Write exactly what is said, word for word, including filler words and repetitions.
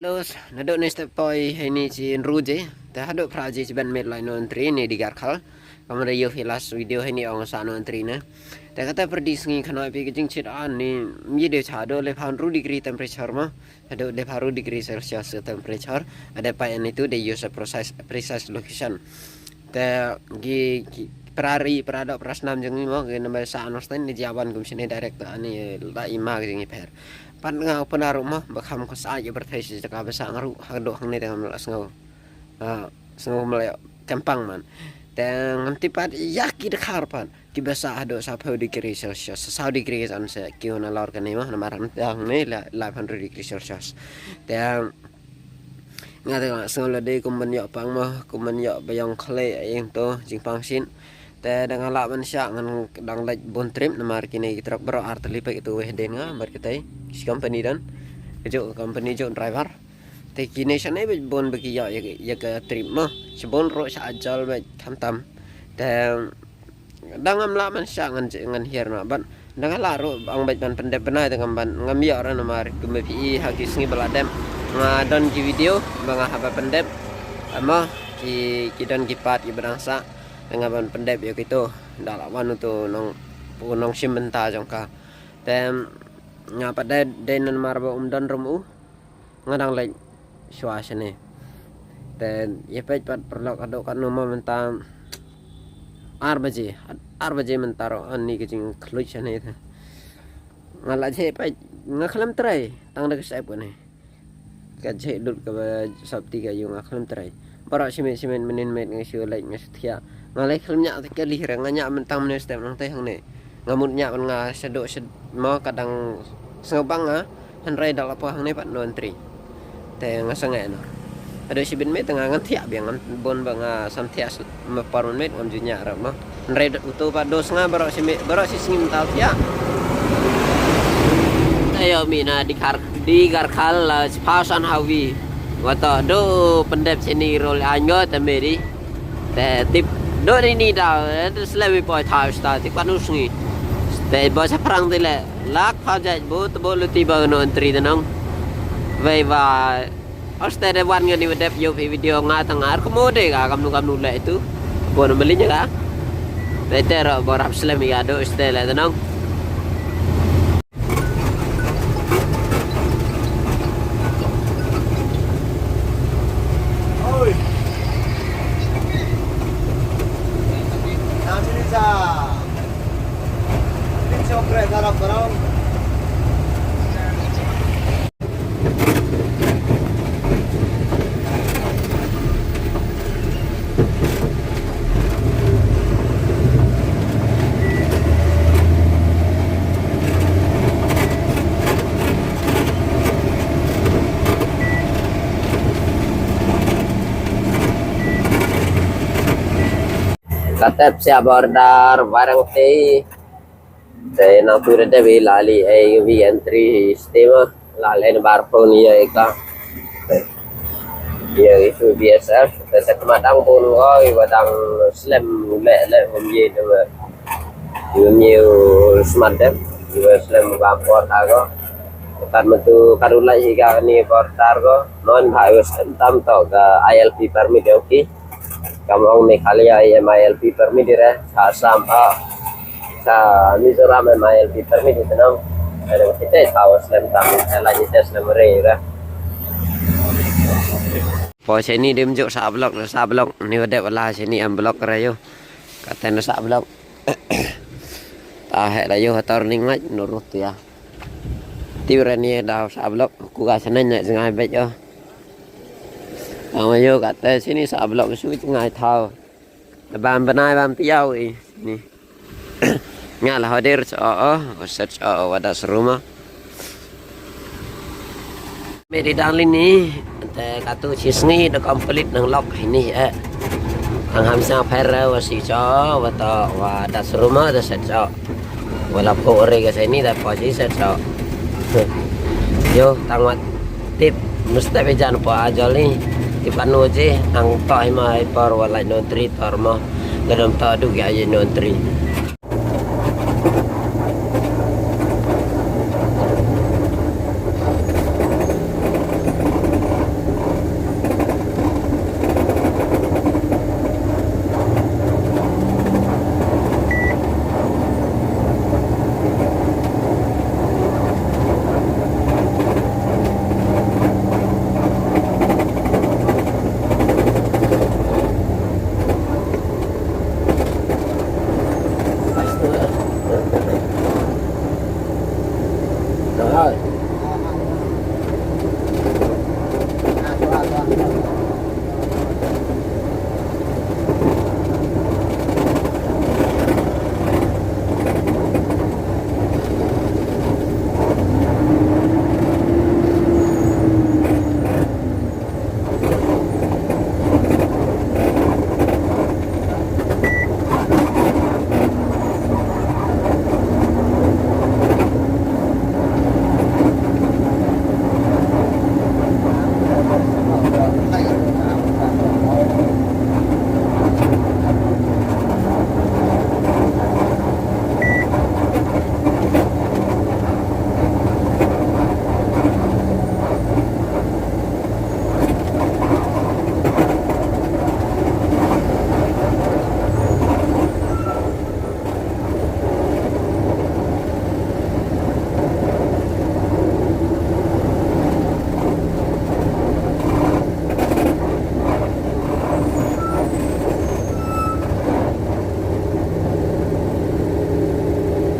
Los, naduh ne step poi heini chi nru je. Te haduh phra je chi ban met lai no entry ne di Garkhal. Kamra yo hi last video heini ong sa no entry ne. Te kata perdi sngi khana pi ka jingchit an ni mi de cha do le phan ru degree temperature ma. Haduh de phan ru degree Celsius temperature. Ada pa ni tu de use precise precise location. Te gi, gi prari prado prasnam jong ngi mo gi namar sa anustan ni jawan kum sini direct ani la ima jong ngi pher. Pat nga open aru mo ba kham ko sa ya berthai si jaka ba sa ngaru hado hangne te ngam la sngew. Ah, sngew mlai kempang man. Te ngan tipat ya ki dekhar pat ki ba sa hado sa phew degree Celsius, sa degree san se ki na lor kane mo namar hangne la la phan ru degree Celsius. Te nga te nga sngew la de kum ban ïoh pang mo, kum ban ïoh ba ïong khle ïing to jingpang shin. Te dang la ban sha ngan dang leit bun trip namar kine ki truk bro ar tali pek tu weh den nga bar kitai. Ki company dan. Kejuk company juk driver. Te kine shane bun ba ki ïoh ïa ka trip mo. Shibun ro sha ajal ba tam tam. Te dang ngam lah man sha ngan je ngan hiar na ban dang lah ro ang bait ban pendep bnai te ngam ban ngam ïa ran mar kum phi ha ki sngi bala dem nga don ki video ba nga haba pendep ama ki ki don ki part ki badang sa dang ban pendep ïa kito da la wan tu nong pu nong shim benta jong ka te nga pat dai dai nan mar ba um don rum u nga dang leit shuwa shane. Te ïa peit pat paralok haduh katno mynta ar baje, ar baje mynta ruh ani ka jingkhluit shane te. Nga la jeh peit nga khlem trai tang da ka shaib kane. Ka jeh lut kaba sopti ka ïu nga khlem trai. Baroh shimet shimet mynnin met nga shu leit nga shu thiah. Nga leit khlem ñiah te ka lih re nga ñiah mynta mynne step nangte hangne. Nga mut ñiah ban nga shaduh shad mo ka dang sngewbang nga hynrei da la poi hangne pat no entry. Te nga sangeh no. Haduh shibit met te nga ngan thiah biang ngan bun ba nga sam thiah ma por mynmiet ngam ju ñiah rap mo. Hynrei uto pat dos nga baroh shi miet baroh shi sngi mynta thiah. Te ïoh mih na di kar di Garkhal la spah san hawi. Wata do pyndep shini rol ango te meri. Te tip do ni ni da te slem i poi thaw sta tip kanu sngi. Te bo sa prang te le lak pha jait bo te bo luti ba no entry te nong. Wei ba oste de wan ngani wedep yo phi video nga tang ar kemo de ga kamnu kamnu le tu. Bo no melinya ga. Te te ro bo rap slem i ga do ste le te nong. Katep sia border barang te. Te nang tu de bi lali ai vi entry stima lali ne bar pun ye ka. Ye itu B S F te te madang pun ko i wadang slem le le um ye de. Um ye smart de. Ye slem ba por ta ko. Kat metu kat ulai hi ka ni border ko. Non bhai slem tam to ka I L P permit yo ki. Kam ong Meghalaya I M I L P permit ira, sa Assam a, sa Mizoram M I L P permit ita nang. Ada kita sa Muslim tam, ala kita Muslim re ira. Po sini dim juk sa blok, sa blok ni wadep wala sini am blok rayo. Kata na sa blok. Ta he la yo hatar ning ngai nurut ya. Ti ura ni da sa blok ku ga sana nya jngai bet yo. Ang yo kata sini sa blok su jngai thaw. Bam banai bam piau i ni. Nga la hadir cho o, set cho o wada seruma. Meri dang lini te katu sisngi de complete nang lok ini eh. Ang ham sa pera wasi cho wata wada seruma de set cho. Wala po re ga sini da po si set so. Yo tang wat tip mesti be jan po ajol ni. Tip anu je ang to ima ai por wala no tri tor mo. Gadam to du ga ai no tri.